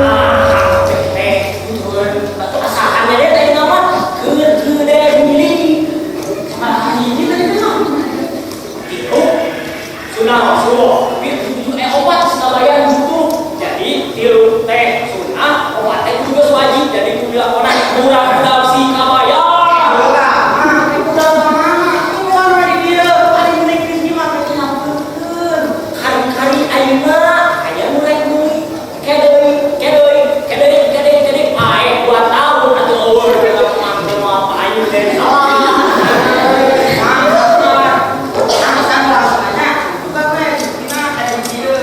Ah, teh batu asahan deh teh nama keur gede milih. Malah ini tadi mah. Itu sunah Rasulullah, tapi tujuh obat sekabayan butuh. Jadi tilu teh sunah, obat teh kudu geus wajib. Jadi kudu dilakonan murah-murah si kabayan. Ulah, mah, udah mana? Tungguan we di dieu. Ari meuli geus mah teh nyampeurkeun. Kari-kari ayeuna aya nu rek meuli. Kedeui, kedeui, kedeui, kedeui, kedeui. Paeh 2 tahun atuh eueuh teh mah teh moal payu teh. Salah. Mantap. Angkat rasanya. Bukan we, dina aya di dieu.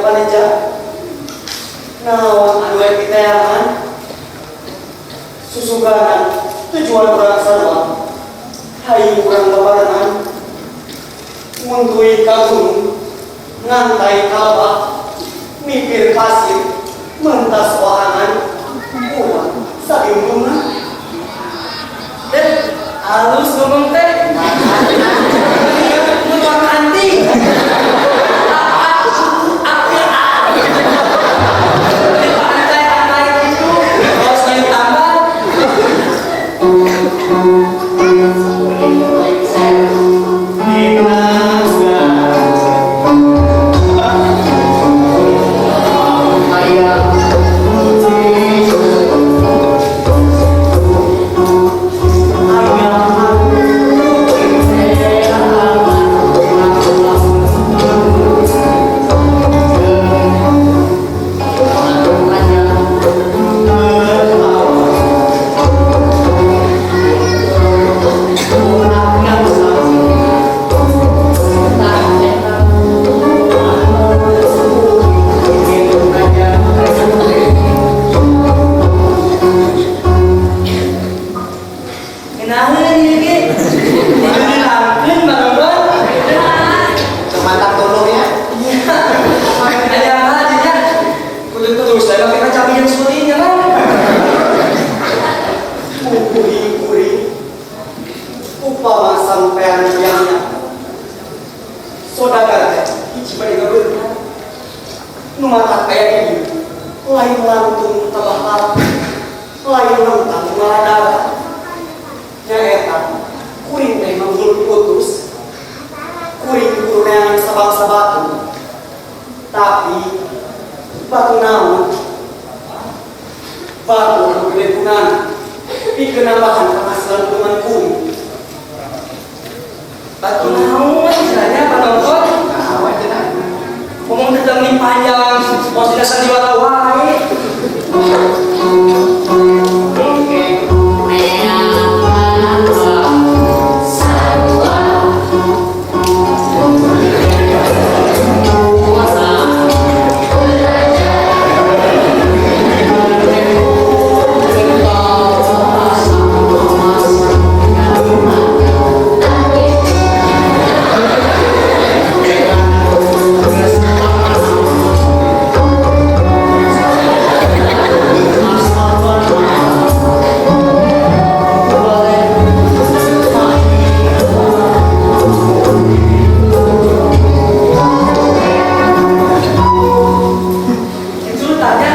paneja. Naon anu rek ditayangan? Susuganan tujuan urang sarua. Hayu urang babarengan. Nguntui ka gunung, ngantai ka lebak, mipir pasir, mentas wahangan, urang sagimbungan. Teh, halus ngomong teh. Ngomong anti. Antai-antai gitu. Terus yang tambah. Kenalan ieu ge. Dibilangkeun Bang Mantap tolong ya. Ada apa aja? Kudu terus saya pakai kaca yang sulinya kan. Kuring-kuring upama sampean yangnya sodagar teh hiji bade ngabeunghar nu matak aya di dieu lain lantung tabah lalak lain lentang ngaladara nyaeta kuring teh manggul putus kuring kudu neangan sabangsa batu tapi batu naon batu anu gede gunana pikeun nambahan penghasilan gunungan kuring. Batu naon istilahnya Pak Tongkol? Nah, cenah. Ngomong tentang ini panjang, posisi sandiwara wae. Itu tanya,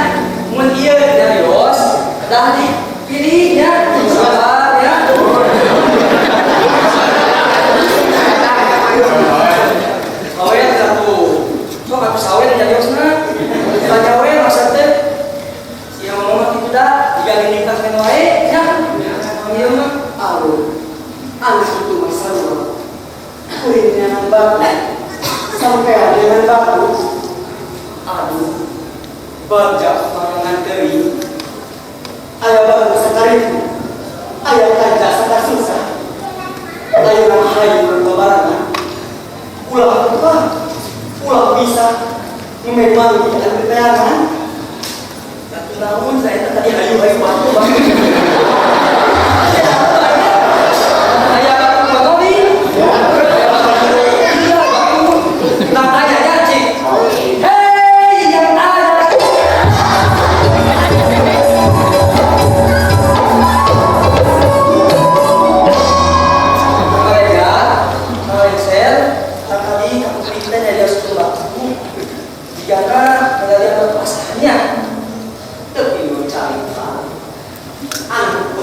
mun ieu nyarios, kedah dipilihnya, sabar ya. Sawer satu. Sok atuh sawer nyariosna. Tanya we maksud teh. Sia ngomong mah kitu da, jiga geuning tas men wae nya. Ieu mah Alun, anu kitu mah sarua. Kuring neangan batu, sampean neangan batu. Aduh, bagja pangangan teuing. Aya batu sakaritu, aya kanja sakasusah. Ayeuna mah hayu urang babarengan. Ulah lupa, ulah bisa memang anu ditayangan. Batu naon saya teh tadi hayu-hayu batu bang. Aya batu monoli. Iya batu. Nah tanya ya cik. Hei yang ada. Mereka, Excel, tadi kamu kita nyari satu batu. Jika ada apa pasangannya, Tapi lu cari anu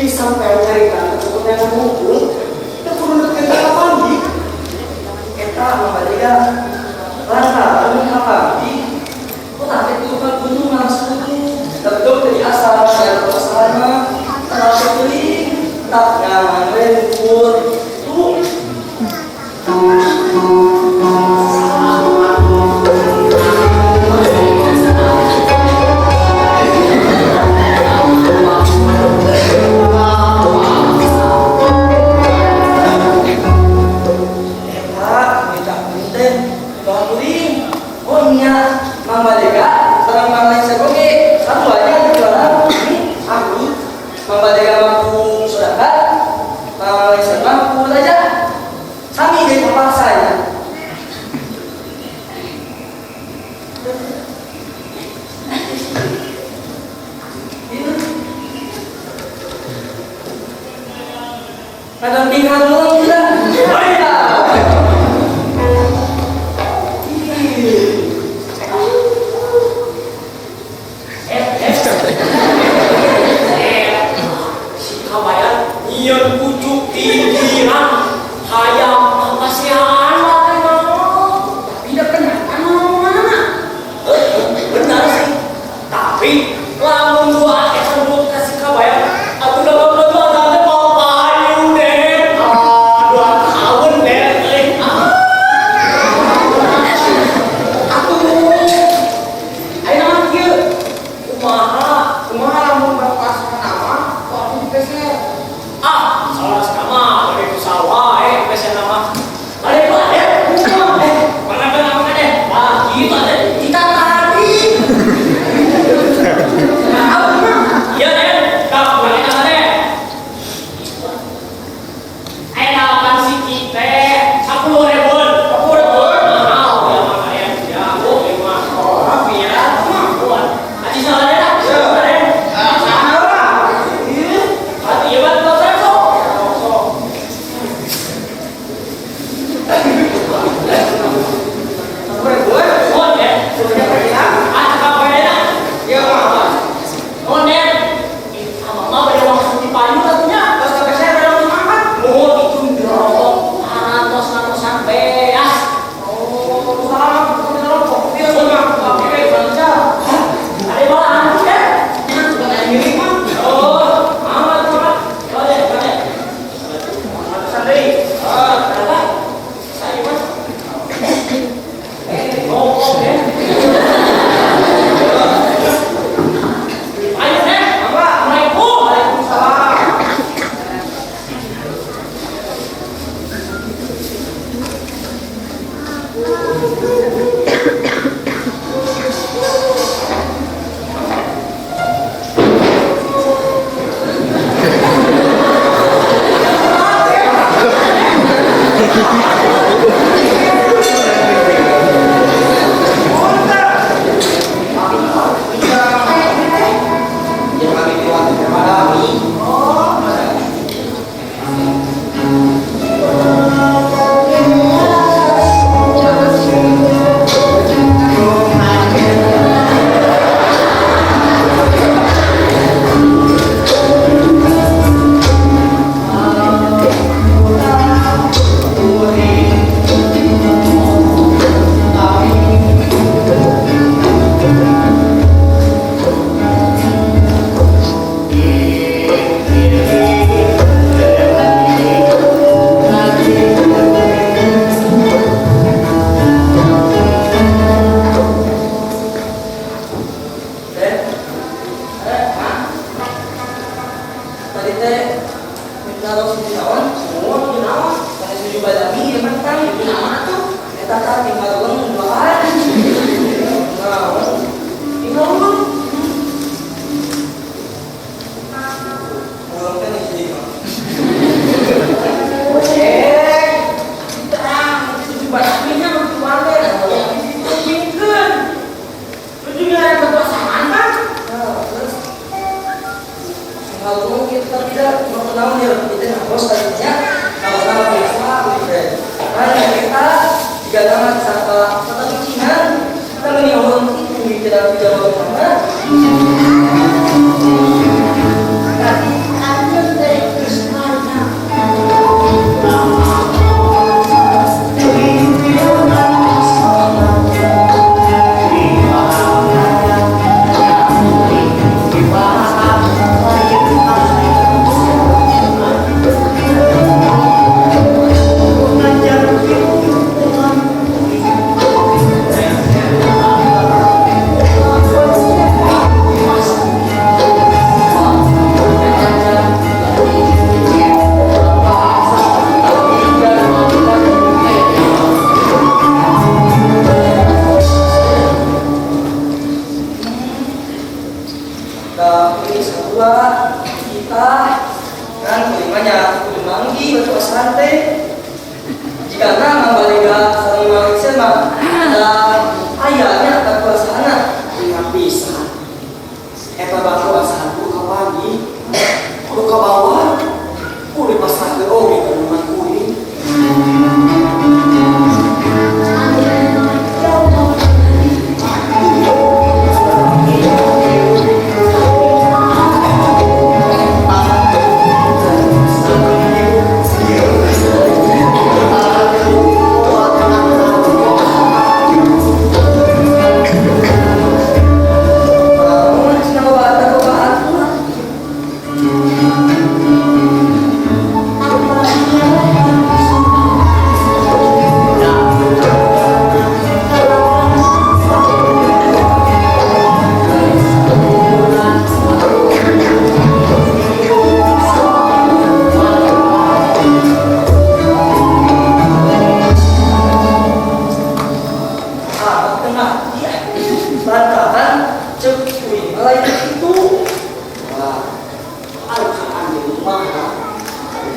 Di sampean nyarita cukup yang ngumpul, teu kudu neukeun ka kapanggih. Eta Mang Badega lantaran kapanggih kok teh kudu ka gunung langsung tetep teu diasal sia masalahna terlalu teuing tak nyaman we ngukur tuh. Eta minta teh bawa kuring. Oh nya Mang Badega sareng Mang Lengser oge satu aja jualan ini aku Mang Badega mampu sedekah, Mang Lengser mampu aja sami deui kapaksa ya. Kadang tinggal dulu kita. Iya. Si kabayan nyieun pucuk pikiran hayang kapasihan wae mah. Tapi da kenapa ngomong? Benar sih. Tapi lamun dua eta nu ka si kabayan atuh da berdua teh mau payu deh. Ah, 2 tahun deh euy. Ah. Atuh. Ayeuna mah kieu. Kumaha? Kumaha lamun bapak sana mah kok aku dipeser. Ah, salah sama, bade ku sawah pesen nama. Bade ku ade, kumaha? Mana mana mana deh. Wah, gitu ade. Kita tadi. Nah, aku mah Iya, Den. Kak, balik ade. Dalapan siki teh 10 ribuan. 10 ribuan? Mahal ya makanya. Ya, bu, lima. Oh, ya. Buat. Aji salah deh, dah. Ya. Salah deh. Ah, sana lah. Iya. Hati ya, Bang. Selesai, sok. Sok. 10 ribuan? Mohon, Den. Sudah pergi. Ah, cakap wae, Den. Iya, mah. Mohon, Den. Ih, mama bade langsung dipayu atunya. Terus kepeser ada langsung makan. Mohon itu dirokok arantos-antosan beas. Oh, salah aku punya rokok. Iya, sama aku pakai baca. Ada malahan ya? Nah, sudah kayak gini mah. Oh, amat amat. Boleh, boleh. Ratusan deui. Ah, berapa? Saya mas. Oh, oke. Ayo deh. Apa? Assalamualaikum. Waalaikumsalam. Teh, tadi teh minta lo sini naon? Oh, naon? Tadi setuju badami ya kan tang? Naon atuh? Eta tah tinggal uleng duaan. Naon? Tinggal ulun. Uleng teh nih jadi mah. Eh, terang, setuju badaminya nu tuan teh. Dipingkeun. Lu juga ada kekuasaan kan? Nah, terus tinggal uleng kita tidak mau naon ya kita ngapos tadinya kalau nama biasa gitu. Kan kita tiga nama sapa kata kucingan kita meni uleng itu kita tidak mau mana. Nah, boga kita kan kuring mah nya kudu manggih batu asahan teh. Jika na mambaliga sareng mariksa mah da aya nya batu asahanna. Ingat pisan. Eta batu asahan kudu kapanggih. Kudu kabawa. Kudu dipasrahkeun oge ka rumah kuring. Naon cenah bawa batu mah? Ah, tengah iya. Lantaran cek kuring mah lain kitu. Wah, anu ka anjeun mah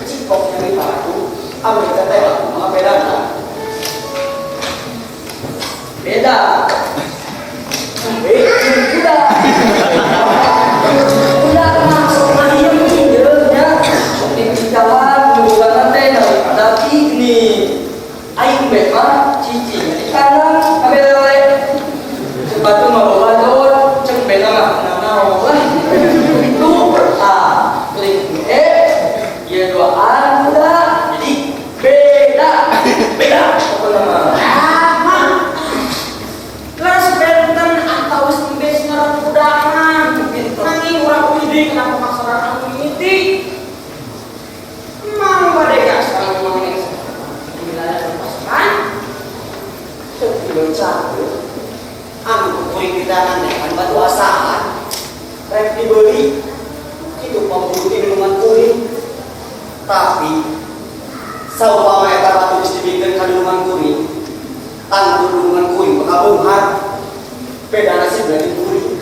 cikok nyari batu, anu eta teh kumaha bedana? Beda. Embe jeung kuda. Kuda mah sok ngahiem ieu nya. Sok ditinggalan nungguan teh daripada piknik. Aing embe mah cicing di kandang kabeh lele. Cek batu mah bawa cek embe mah nanaon lah. Itu ah, kuring embe ieu duaan kuda. Jadi beda. Beda pokokna mah. Ah, mah. Leres benten antawis embe sareng kuda mah. Nanging urang uih deui kenapa maksaran anu mimiti? Mang bade ka sareng mang wilayah pasaran. Teu catur. Anu kuring ditangan teh kan batu asahan. Rek dibeli kitu pamburu ti minuman kuring. Tapi saupama eta batu geus dibikeun ka minuman kuring, tangtu minuman kuring bakal beunghar. Beda nasib dari kuring.